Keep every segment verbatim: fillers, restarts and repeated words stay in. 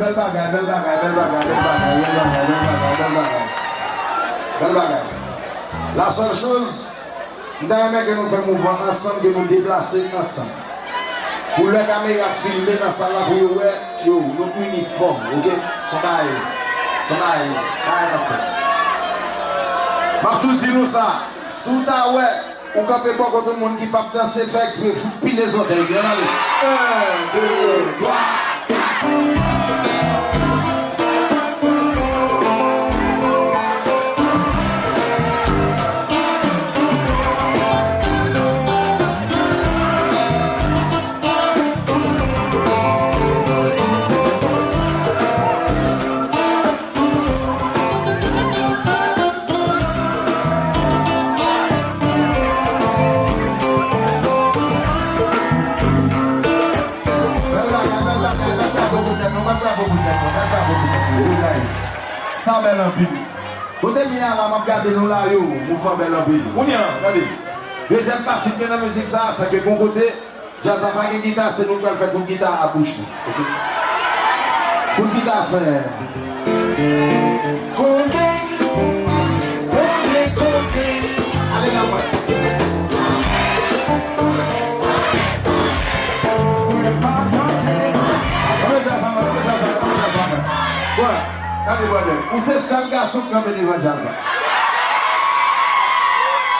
Bèl bagay, bèl bagay, bèl bagay, bèl bagay, bèl bagay, bèl bagay, bèl bagay. Bèl bagay. La seule chose, m ta renmen ke nou fè mouvman ansanm, ke nou deplase ansanm. Pou lè kamera ap filme nan sal la, pou yo wè, yo, nou inifòm, oke? Se yon bagay, se yon bagay, bagay n ap fè. M ap tou di nou sa, si w ta wè, ou kanpe bò kote yon moun ki p ap danse, fè eksprè, fout pile zòtèy li, ann ale. En, de, twa, kat. Bèl bagay, bèl bagay, bèl bravo pou tèt nou, bèl bravo pou tèt nou, bèl bravo pou tèt nou, wi, guys. Sa bèl anpil. Kote m ye a la, m ap gade nou la, yo, mouvman bèl anpil. Kounye a, gade. Dezyèm pati k gen nan mizik sa, se ke gon kote, djaz la pa gen gita, se nou k pral fè kout gita a bouch nou. Oke? Kout gita fè. Kote, kote, kote. Ale la, mwen. Anmèt djaz la, anmèt djaz la, anmèt djaz la. Bon, gade, brother. Ou se sèl gason k kanpe devan djaz la.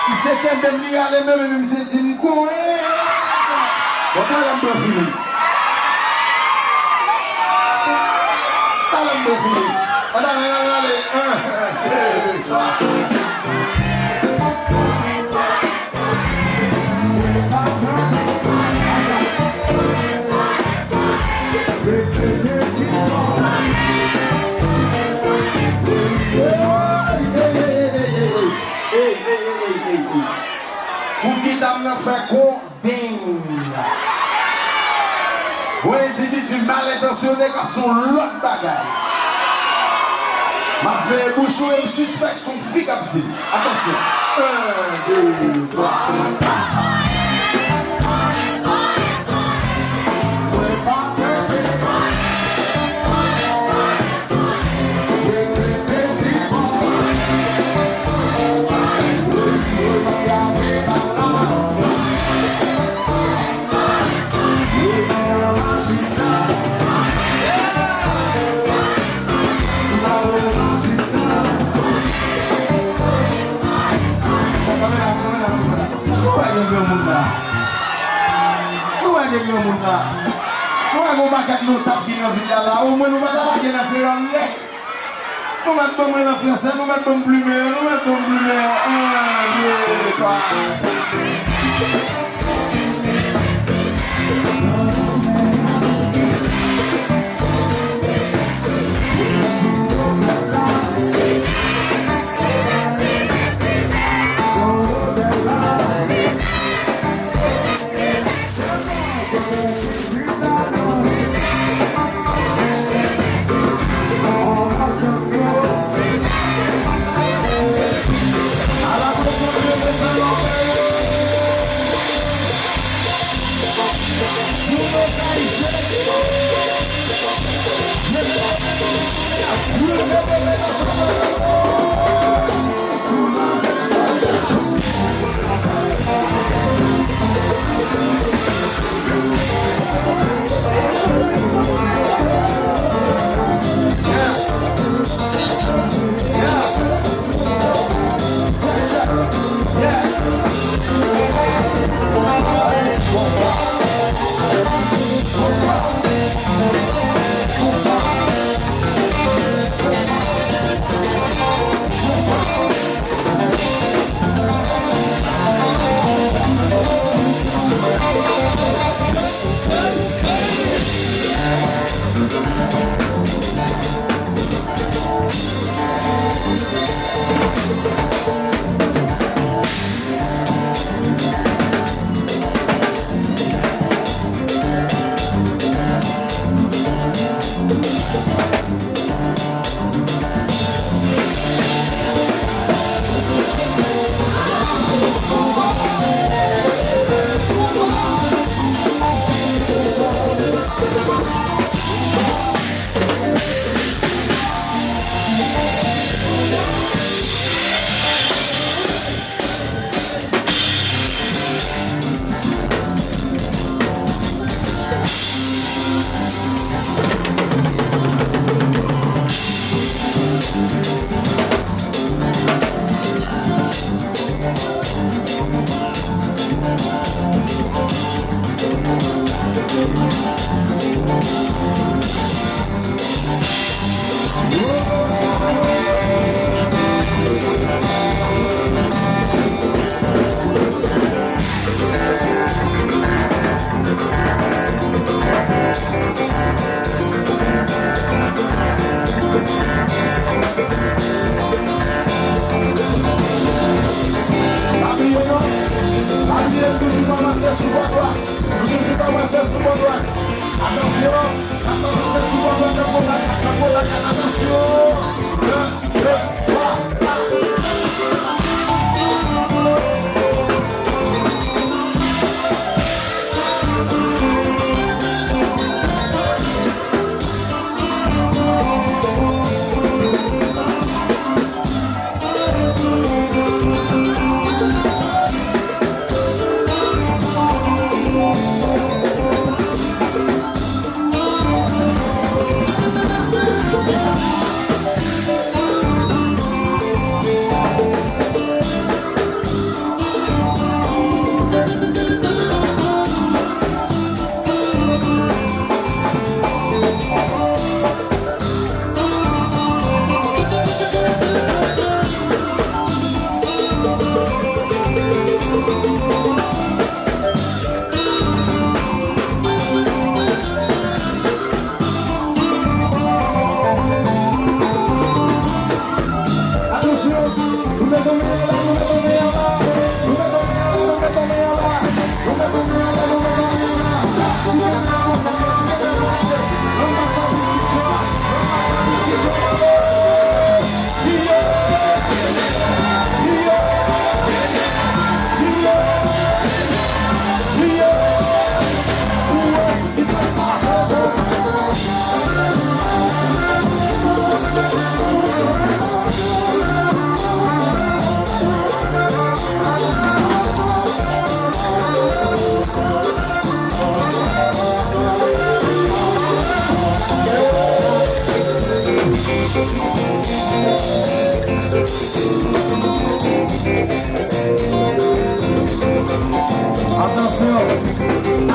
Misye kenbe m, li rale men m, epi misye di m, "Kouwe!" Bon, talè m pran fini. Talè m pran fini. Talè m pran fini. Ann ale, ann ale. Ey, ey, ey, ey, ey, ey. Pou gita m nan fè kon ding. Yon endividi mal entansyone k ap di yon lòt bagay. M ap veye bouch ou e m sispèk se yon fi k ap di l. Atansyon. En, de, twa, kat. Nou wè gen granmoun la. Nou wè gen granmoun la. Nou wè gen yon pakèt notab ki nan vil la la. Omwen nou pa ta lage nan kreyòl nèt. Nou mèt ban mwen nan fransè, nou mèt ban m plimen an, nou mèt ban m plimen an. En, de, twa.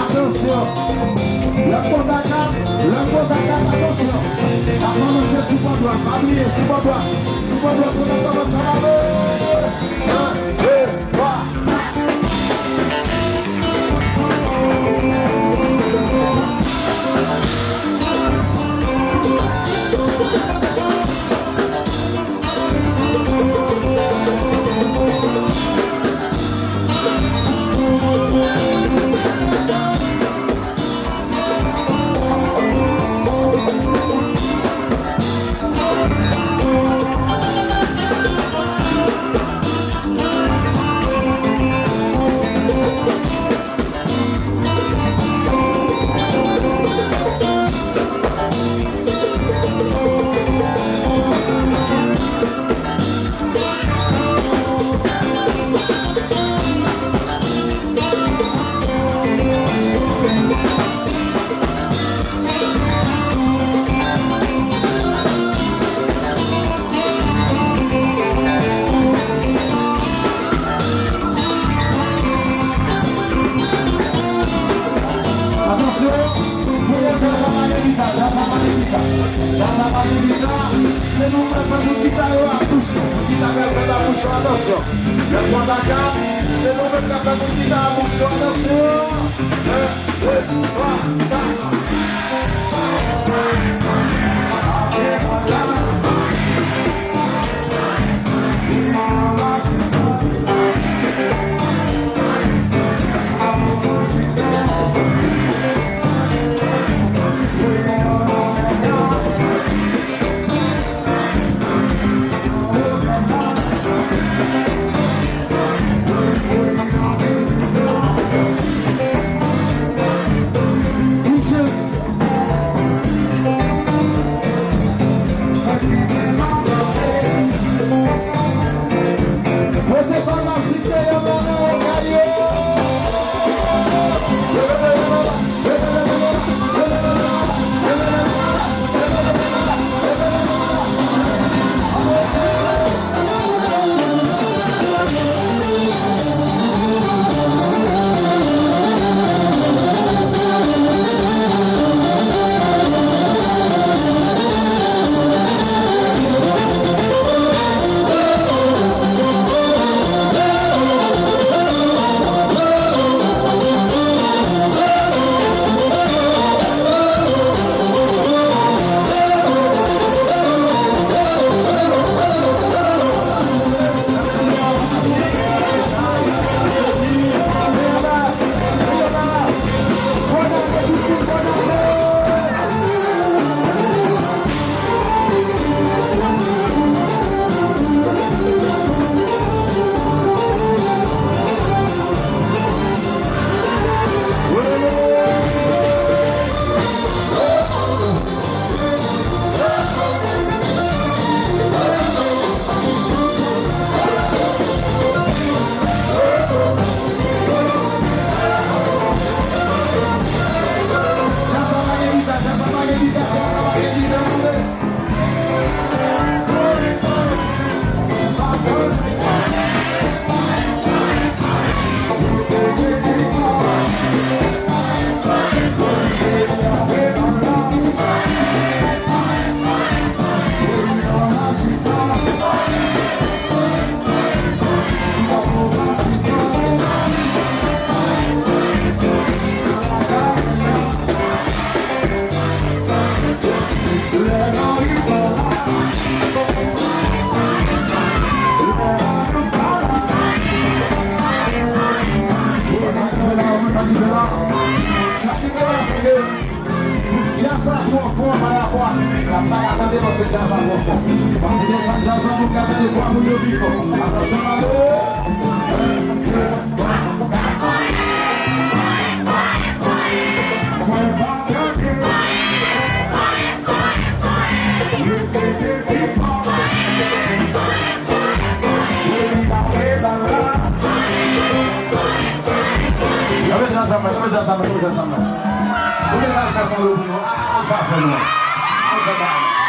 Atansyon. Lè m kontak la, lè m kontak la, atansyon. N ap balanse sou bò dwat, pa bliye, sou bò dwat. Sou bò dwat, pou n ap balanse ale. En, de, twa, kat. Atansyon, kounye a djaz la pa gen gita, djaz la pa gen gita, djaz la pa gen gita, se nou k ap fè tout gita yo a bouch yo, tout gita k ap fèt a bouch yo, atansyon. Lè kontak la, se nou menm k ap fè tout gita a bouch yo, atansyon. En, de, twa, kat. Sa ki fè la, se ke djaz la twò fò pa rapò a, n ap pa ka tande paske djaz la twò fò. Paske desann djaz la, moun ka tande vwa moun yo pi fò. Atansyon, ale! Leve djaz la, mwen, leve djaz la, mwen, leve djaz la, mwen. Ou gen al fè solo pou nou. Al, al, al fè afè nou. Al fè bagay.